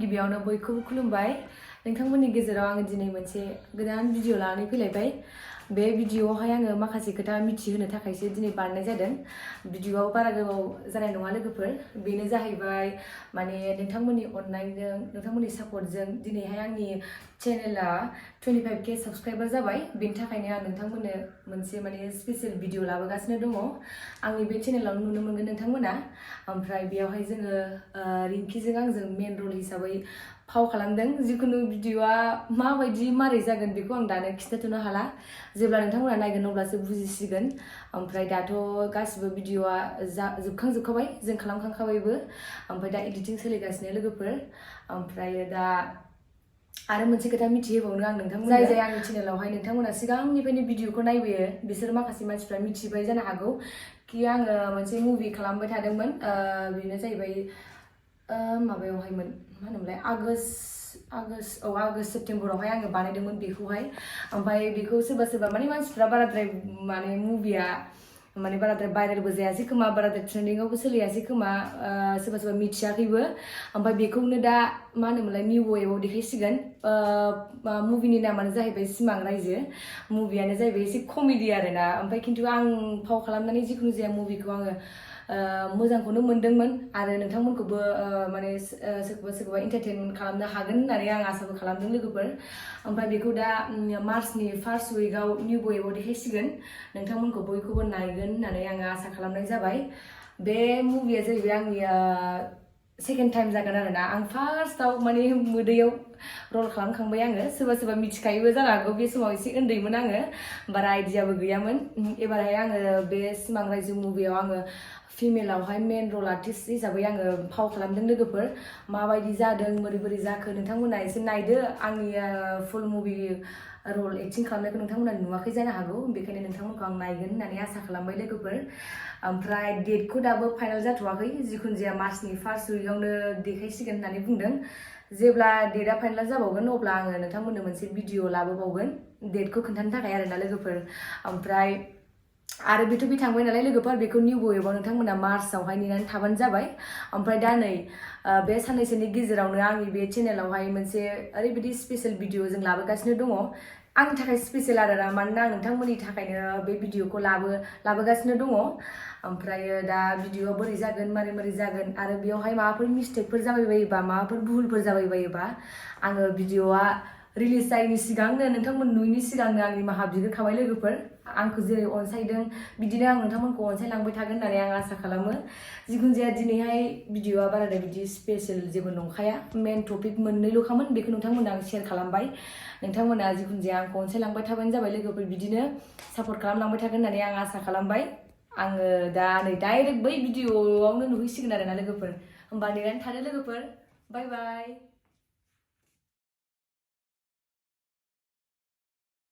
गिबियावनो बयखौबो खुलुमबाय नोंथांमोननि गेजेराव आङो दिनै मोनसे गोदान भिडिअ लानानै फैलायबाय बे भिडिअआवहाय आङो माखासे खोथा मिथिहोनो थाखायसो दिनै बानायनाय जादों भिडिअआव बारा गोबाव जानाय नङा लोगोफोर बेनो जाहैबाय माने नोंथांमोननि अननायजों नोंथांमोननि सापर्टजों दिनैहाय आंनि चेनेला 25K साबस्क्राइबार जाबाय बेनि थाखायनो आं नोंथांमोननो मोनसे माने स्पेशल भिडिअ लाबोगासिनो दङ आंनि बे चेनेलाव नुनो मोनगोन नोंथांमोना ओमफ्राय बेयावहाय जोङो रिंकिजों आंजों मेन रल हिसाबै फाव खालामदों जिखुनु भिडिअआ माबायदि मारै जागोन बेखौ आं दानो खिन्थाथ'नो हाला जेब्ला नोंथांमोना नायगोन अब्लासो बुजिसिगोन ओमफ्राय दाथ' गासिबो भिडिअआ जोबखांजोबखाबाय जों खालामखांखाबायबो ओमफ्राय दा एडिटिं सोलिगासिनो लोगोफोर ओमफ्राय दा आरो मोनसे खोथा मिथिहोबावनो आं नोंथांमोन जाय आंनि चेनेलावहाय नोंथांमोना सिगांनिफ्रायनो भिडिअखौ नायबोयो बिसोर माखासे मानसिफ्रा मिथिबाय जानो हागौ कि आङो मोनसे मुभि खालामबाय थादोंमोन बेनो जाहैबाय माबायावहायमोन मा होनोमोनलाय आगष्ट सेप्तेम्बरावहाय आङो बानायदोंमोन बेखौहाय ओमफ्राय बेखौ सोरबा सोरबा माने मानसिफ्रा बाराद्राय माने मुभिया माने बाराद्राय भाइरेलबो जायासै खोमा बाराद्राय ट्रेन्डिंआवबो सोलियासै खोमा सोरबा सोरबा मिथियाखैबो ओमफ्राय बेखौनो दा मा होनोमोनलाय निउबो एपआव देखायसिगोन मुभिनि नामानो जाहैबाय सिमां रायजो मुभियानो जाहैबाय एसे कमेडि आरोना ओमफ्राय खिन्थु आं फाव खालामनानै जिखुनु जाया मुभिखौ आङो मोजांखौनो मोनदोंमोन आरो नोंथांमोनखौबो माने सोरखौबा एन्टारटेनमेन्ट खालामनो हागोन होननानै आं आसाबो खालामदों लोगोफोर ओमफ्राय बेखौ दा मार्चनि फार्स्ट उइकआव निउबो एपआव देखायसिगोन नोंथांमोनखौ बयखौबो नायगोन होननानै आङो आसा खालामनाय जाबाय बे मुभिया जाहैबाय आंनि सेकेन्ड टाइम जागोन आरोना आं फार्स्टआव माने मोदैयाव रल खालामखांबाय आङो सोरबा सोरबा मिथिखायोबो जानो हागौ बे समाव एसे उन्दैमोन आङो बारा आइडियाबो गैयामोन एबारहाय आङो बे सिमां रायजो मुभियाव आङो फिमेलावहाय मेन रल आर्टिस्ट हिसाबै आङो फाव खालामदों लोगोफोर माबायदि जादों बोरै जाखो नोंथांमोना एसे नायदो आंनि फुल मुभि रल एक्टिं खालामनायखौ नोंथांमोना नुवाखै जानो हागौ बेखायनो नोंथांमोनखौ आं नायगोन होननानै आसा खालामबाय लोगोफोर ओमफ्राय डेटखौ दाबो फाइनाल जाथ'वाखै जिखुनु जाया मार्चनि फार्स्ट उइकआवनो देखायसिगोन होननानै बुंदों जेब्ला डेटआ फाइनाल जाबावगोन अब्ला आङो नोंथांमोननो मोनसे भिडिअ लाबोबावगोन डेटखौ खोन्थानो थाखाय आरोना लोगोफोर ओमफ्राय आरो बेथ' बे थांबाय नालाय लोगोफोर बेखौ निउबो एपआव नोंथांमोना मार्चआवहाय नेनानै थाबानो जाबाय ओमफ्राय दा नै बे साननैसोनि गेजेरावनो आंनि बे चेनेलावहाय मोनसे ओरैबायदि स्पेशल भिडिअ जों लाबोगासिनो दङ आंनि थाखाय स्पेशल आरोना मानोना आं नोंथांमोननि थाखायनो बे भिडिअखौ लाबोगासिनो दङ ओमफ्राय दा भिडिअआ बोरै जागोन मारै जागोन आरो बेयावहाय माबाफोर मिस्टेकफोर जाबायबायोबा माबाफोर भुलफोर जाबायबायोबा आङो भिडिअआ रिलिज जायैनि सिगांनो नोंथांमोन नुयैनि सिगांनो आंनि माहा बिग्रोखाबाय लोगोफोर आंखौ जेरै अनसायदों बिदिनो आं नोंथांमोनखौ अनसायलांबाय थागोन होननानै आं आसा खालामो जिखुनु जाया दिनैहाय भिडिअआ बाराद्राय बिदि स्पेशल जेबो नंखाया मेन टपिक मोननैल'खामोन बेखौ नोंथांमोननो आं शेयार खालामबाय नोंथांमोना जिखुनु जाया आंखौ अनसायलांबाय थाबानो जाबाय लोगोफोर बिदिनो सापर्ट खालामलांबाय थागोन होननानै आं आसा खालामबाय आङो दा नै डाइरेक्ट बै भिडिअआवनो नुहैसिगोन आरोना लोगोफोर होमबा नेनानै थादो लोगोफोर बाय बाय